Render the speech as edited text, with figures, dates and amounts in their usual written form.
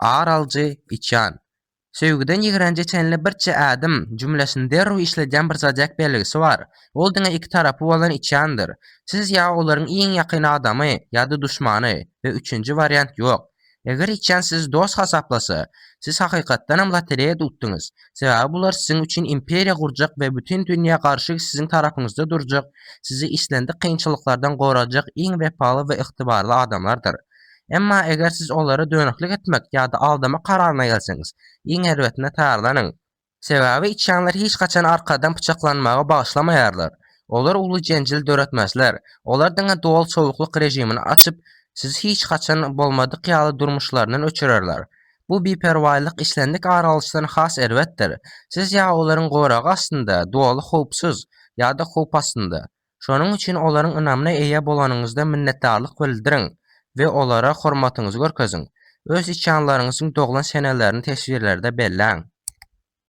Ar alyjy, içýan. Söýgüden ýigrenje çenli birçe ädim jümlesini derrew işledýän bir zodiak belgisi bar. Ol diňe iki tarapy bolan içýandyr. Siz ýa olaryň iň ýakyn adamy, ýa-da duşmany we üçünji wariant ýok. Eger içýan sizi dost hasaplasa, siz hakykatdanam lotereýada utduňyz. Sebäbi bular siziň üçin imperiýa gurjak we bütin dünýä garşy siziň tarapyňyzda durjak, sizi islendik kynçylyklardan gorajak iň wepaly we ygtybarly adamlardyr. Emma eger siz olara dönüklik etmek ýa-da aldamak kararyna gelseňiz, iň erbetine taýýarlanyň. Sebäbi içýanlar hiç haçan arkadan pyçaklanmagy bagyşlamaýarlar. Olar uly jenjel döretmezler. Olar diňe doly sowuklyk režimini açyp, sizi hiç haçan bolmadyk ýaly durmuşlaryndan öçürerler. Bu biperwaýlyk islendik ar alyşdan has erbetdir. Siz ýa olaryň goragy astynda, doly howpsuz, ýa-da howp astynda. Şonuň üçin olaryň ynamyna eýe bolanyňyzda minnetdarlyk bildiriň we olara hormatyňyzy görkeziň. Öz içýanlaryňyzyň doglan senelerini teswirlerde belläň.